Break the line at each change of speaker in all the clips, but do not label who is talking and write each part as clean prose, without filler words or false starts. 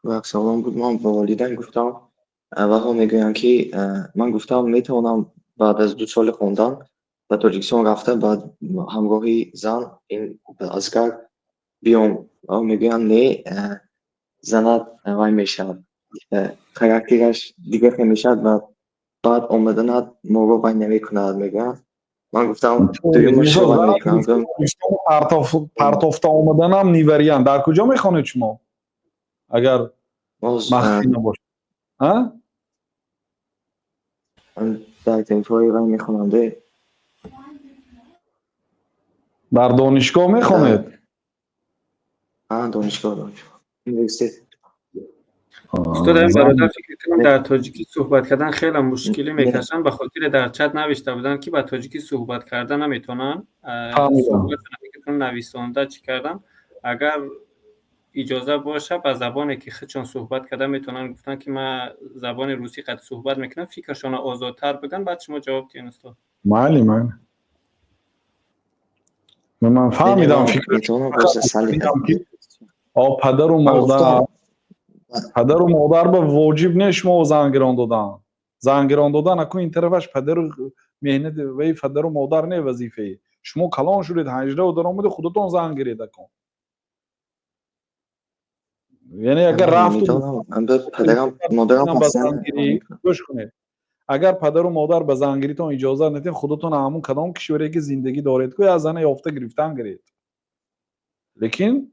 Як саволам буд. Ман ба волидайн гуфтам, ваҳо мегӯянд, ки ман гуфтам, метавонам баъд аз 2 соли хондан ба Тоҷикистон рафта, баъд ҳамроҳи зан ин ба аскар биём. Мегӯянд, не, занат вай мешавад, характераш дигар мешавад ва баъд омаданат моро вай намекунад, мегӯянд. Ман гуфтам, дуюмашро вай мекунам.
Партофта омаданам не вариант. Дар куҷо мехонед шумо, агар махфӣ набошад?
Дар территорияи вай мехонам.
Дар донишгоҳ мехонед?
Донишгоҳ, университет.
Устод, ин бародар, фикр кунам, дар тоҷикӣ суҳбат кардан хеле мушкилӣ мекашанд, ба хотире дар чат навишта буданд, ки ба тоҷикӣ суҳбат карда наметавонанд, нависонда чӣ кардан. Агар иҷоза боша, ба забоне ки худшон суҳбат карда метавонанд, гуфтанд, ки ман забони русӣ қад суҳбат мекунам, фикрашонро озодтар бигӯянд, баъд шумо ҷавоб диҳед, устод.
Майли, майли, ман фаҳмидам. Фикр падару модар ба воҷиб не шумо зан гирон додан. Зан гирон додан акун ин тарафаш падару меҳнат ваи падару модар не, вазифаи шумо. Калон шудед, 18 даромади, худатон зан гиред акун. Яъне агар рафту гӯш кунед, агар падару модар ба зангиритон иҷозат надиҳед, худатон ҳамун кадом кишваре ки зиндагӣ доред ку, як зана ёфта гирифтан гиред. Лекин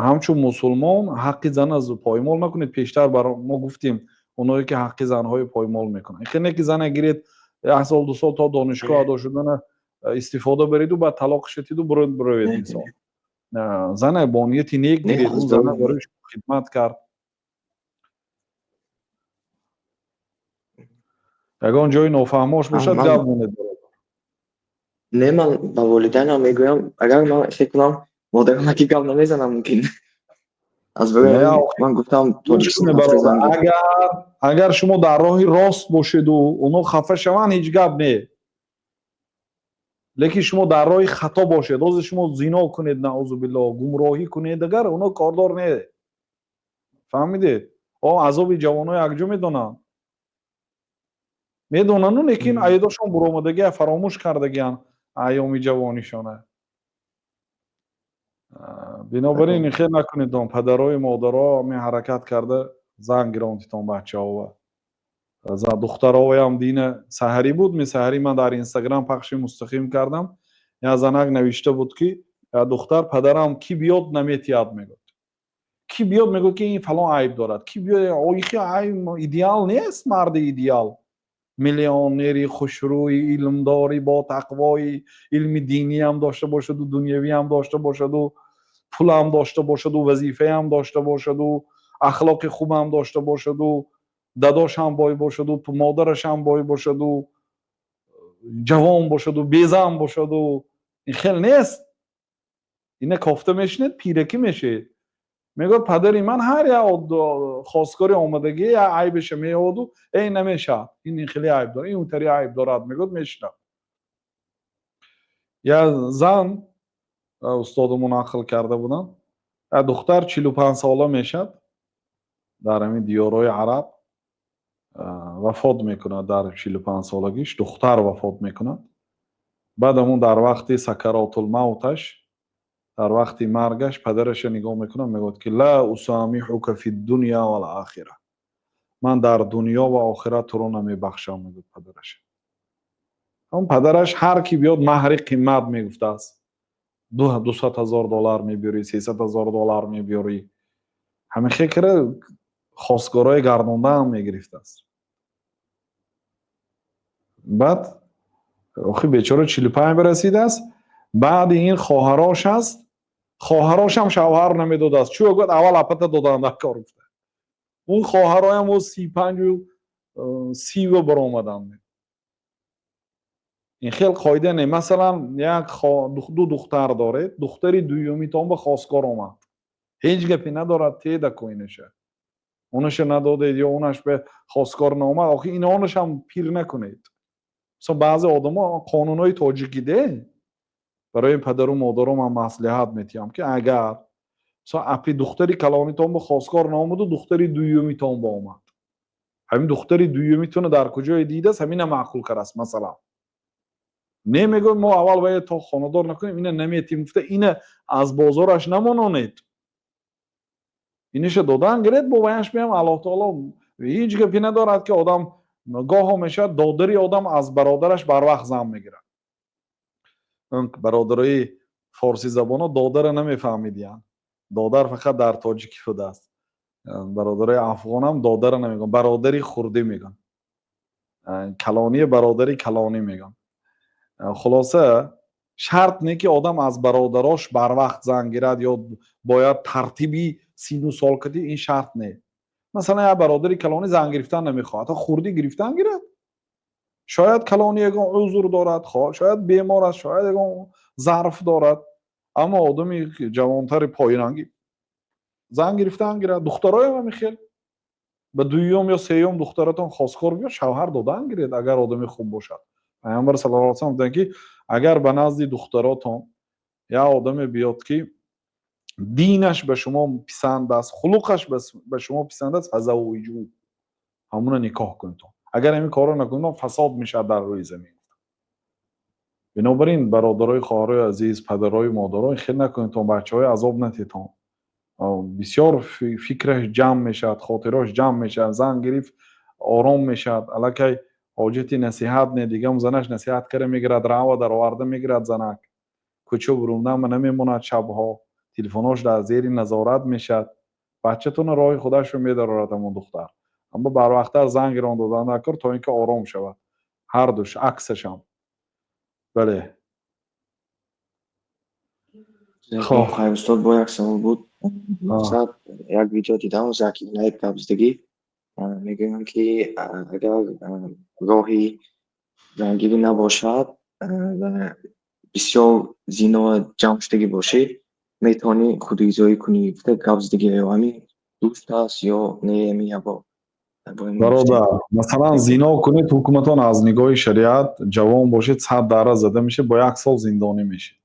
ҳамчун мусулмон ҳаққи зана поймол накунед. Пештар бар мо гуфтем, оное ки ҳаққи занҳои поймол мекунанд. Хе не ки зана гиред, як сол, 2 сол то донишгоҳ адо шудана истифода бареду, баъд талоқ шатиду буровед. Инсон зана бо нияти нек гиред, он зана барои шумо хидмат кард. Ягон ҷои нофаҳмош бошад, гап монед.
Не, ман ба волидайнам мегӯям, агар ман фикр кунам, модарам ки гап намезанам, мумкин аз барои ман гуфтам.
Агар шумо дар роҳи рост бошеду оно хафа шаванд, ҳеҷ гап не. Лекин шумо дар роҳи хато бошед, ҳозир шумо зино кунед, наузу биллоҳ, гумроҳӣ кунед, агар оно кордор не. Фаҳмидед? О азоби ҷавонои якҷо медонанд, медонану, лекин айдошон буромадагия, фаромӯш кардагиян айёми ҷавонишона. Бинобар ин хел накунедон, падарои модаро ме ҳаракат карда зан гиронтитон бачаҳова, духтароваям. Дина саҳарӣ буд ми саҳарӣ ман дар Инстаграм пахши мустақим кардам. Як занак навишта буд, ки як духтар: «Падарам ки биёд, наметиҳад, мегӯяд, ки биёд, мегӯяд, ки ин фалон айб дорад, ки биёд». Оихи айб идеал нест. Марди идеал миллионери хушрӯи, илмдори, бо тақвои, илми диниям дошта бошаду, дунявиам дошта бошаду, пулам дошта бошаду, вазифаам дошта бошаду, ахлоқи хубам дошта бошаду, дадошам бой бошаду, модарашам бой бошаду, ҷавон бошаду, безан бошаду. Ин хел нест. Ина кофта мешинед, пиракӣ мешед. Мегӯяд, падари ман ҳар як хосгори омадагӣ як айбеша меёваду: «Эй, намешавад, ин хеле айб дорад, ин унтари айб дорад», мегӯяд, мешинад. Як зан, устодамон нақл карда буданд, як духтар 45 сола мешад, дар ҳамин диёрҳои араб вафот мекунад. Дар 45 солагиш духтар вафот мекунад. Баъд ҳамун дар вақти сакаротулмавташ, дар вақти маргаш, падараша нигоҳ мекунад, мегӯяд, ки ла усамиҳука фи дунё вал охира, ман дар дунё ва охират туро намебахшам, мегӯяд падараша. Ҳамн падараш ҳар ки биёд, маҳри қимат мегуфтааст: 200 000 доллар мебиёрӣ, 300 000 доллар мебиёрӣ. Ҳамин хекра хосгорҳои гардондаам мегирифтааст. Баъд охи бечора 45 бирасидааст. Баъди ин хоҳарош аст, хоҳарошам шавҳар намедодааст. Чӯ гӯяд, аввал апата додан дар кор, гуфта. Он хоҳароям о 35-у 30-ва баромаданд. Ин хел қоида не. Масалан, як ду духтар доред, духтари дуюмитон ба хосгор омад, ҳеҷ гапе надорад, теда коинаша. Онаша надодед ё онаш ба хосгор наомад, охи инонашам пир накунед. Мисол, баъзе одамо қонунҳои тоҷикӣ де. Барои падару модаро ман маслиҳат метиҳам, ки агар Мисол, апи духтари калонитон ба хостгор наомаду духтари дуюмитон ба омад. Ҳамин духтари дуюмитонро дар куҷое дидааст, ҳамина маъқул кардааст, масалан. Не, мегӯяд, мо аввал бояд то хонадор накунем, ина наметим гуфта, ина аз бозораш намононед. Иниша додан гиред, бо ваяш биям. Аллоҳ таоло ҳеҷ гапе надорад, ки одам гоҳо мешавад, додари одам аз бародараш барвақт зан мегирад. Бародарои форсизабоно додара намефаҳмидиянд. Додар фақат дар тоҷикӣ будааст. Бародарои афғонам додара намегӯянд, бародари хурдӣ мегӯянд, калонии бародари калонӣ мегӯянд. Хулоса, шарт не, ки одам аз бародарош барвақт зан гирад ё бояд тартиби сину сол кади, ин шарт не. Масалан, як бародари калонӣ зан гирифтан намехоҳад, хурдӣ гирифтан гирад. Шояд калонӣ ягон узр дорад, шояд бемор аст, шояд ягон зарф дорад, аммо одами ҷавонтари поинангӣ зан гирифтан гирад. Духтароям ҳами хел, ба дуюм ё сеюм духтаратон хостгор биёд, шавҳар додан гиред, агар одами хуб бошад. Пайғамбар саллаллоҳу алайҳи васаллам гуфтанд, ки агар ба назди духтаротон як одаме биёд, ки динаш ба шумо писанд аст, хулуқаш ба шумо писанд аст, فزوجوه, ҳамуна никоҳ кунедон. Агар ҳамин корро накунедон, фасод мешавад дар рӯи замин. Бинобар ин, бародарои, хоҳарои азиз, падарои, модаро, хел накунедтон, бачаҳои азоб натетон. Бисёр фикраш ҷамъ мешавад, хотирош ҷамъ мешавад. Зан гирифт, ором мешавад, аллакай ҳоҷати насиҳат не, дигам занаш насиҳат карда мегирад, рава дароварда мегирад. Занак кӯча бурунама намемонад, шабҳо телефонош дар зери назорат мешавад. Бачатона роҳи худашро медарорад ҳамон духтар. Аммо барвақттар зан гирон додан накор, то ин ки ором шавад ҳардуш, аксашам. Бале.
Хоб, хайр, устод, бо як савол буд. Мақсад, як видео дидам, Закир Наик гапзадагӣ, мегӯянд, ки агар роҳи зангирӣ набошад ва бисёр зино ҷамъ шудагӣ бошӣ, метавонӣ худризоӣ кунӣ гуфта гап задагӣ. Ҳамин дуруст аст ё не, ҳамин ябо?
Бародар, масалан, зино кунед, ҳукматон аз нигоҳи шариат, ҷавон бошед, 100 дара зада мешавед, бо як сол зиндонӣ мешед.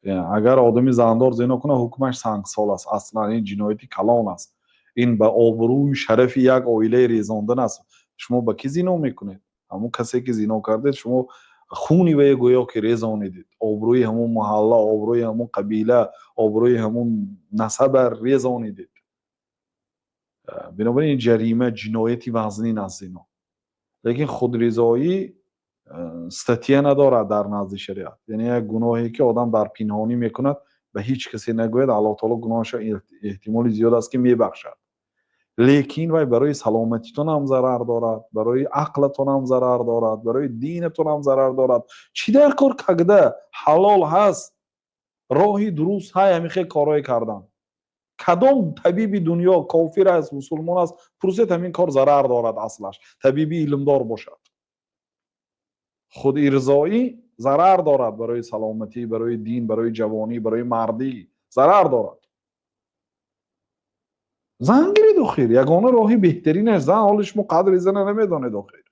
Агар одами зандор зино кунад, ҳукмаш сангсол аст. Аслан ин ҷинояти калон аст, ин ба обрӯю шарафи як оилаи резондан аст. Шумо ба кӣ зино мекунед? Ҳамон касе ки зино кардед, шумо хуни вае гӯё ки резонидед, обрӯи ҳамон маҳалла, обрӯи ҳамон қабила, обрӯи ҳамон насаба резонидед. Бинобар ин ҷарима, ҷинояти вазнин аст зино. Лекин худризоӣ статья надорад дар назди шариат, яъне як гуноҳе ки одам дар пинҳонӣ мекунад, ба ҳеҷ касе нагӯяд, Аллоҳ таоло гуноҳашро эҳтимоли зиёд аст, ки мебахшад. Лекин вай барои саломатитон ҳам зарар дорад, барои ақлатон ҳам зарар дорад, барои динатон ҳам зарар дорад. Чӣ дар кор, когда ҳалол ҳаст, роҳи дуруст ҳай, ҳамин хел корҳое кардан? Кадом табиби дунё, кофир аст, мусулмон аст, пурсед, ҳамин кор зарар дорад. Аслаш табиби илмдор бошад, худирзоӣ зарар дорад барои саломатӣ, барои дин, барои ҷавонӣ, барои мардӣ зарар дорад. Зан гиред охир, ягона роҳи беҳтаринаш зан. Ҳоли шумо қадри зана намедонед охир.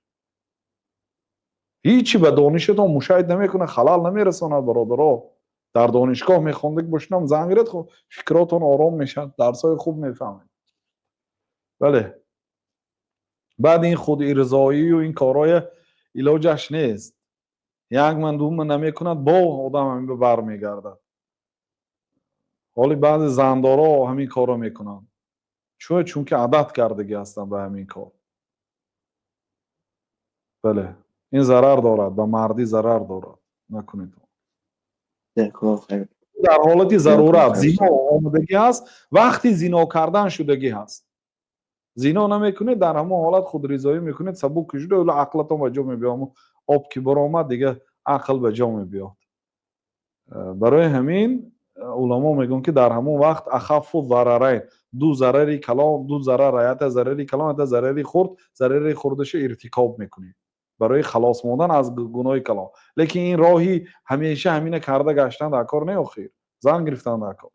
Ҳичи ба донишатон мушоҳид намекунад, халал намерасонад. Бародаро, дар донишгоҳ мехондаг бошедам, зан гиред, фикротон ором мешавад, дарсҳои хуб мефаҳмед. Бале, баъд ин худирзоию ин корҳоя илоҷаш нест. Як ман, ду ман намекунад, бо одам ҳамин бармегардад. Ҳоли баъзе зандоро ҳамин корро мекунанд. Чун? Чунки одат кардагӣ ҳастанд ба ҳамин кор. Бале, ин зарар дорад, ба мардӣ зарар дорад, накунед. Дар ҳолати зарурат зино омадагӣ ҳаст, вақти зино кардан шудагӣ ҳаст, зино намекунед, дар ҳамон ҳолат худризоӣ мекунед, сабук шуда, ақлатон ба ҷо мебиёд. Об ки баромад, дига ақл ба ҷо мебиёд. Барои ҳамин уламо мегӯянд, ки дар ҳамон вақт أخف الضررين, ду зарари калон, ду зарар, ята зарари калон, ята зарари хурд, зарари хурдаша иртикоб мекунед барои халос мондан аз гуноҳи калон. Лекин ин роҳи ҳамеша ҳамина карда гаштан дар кор не охир, зан гирифтан дар кор.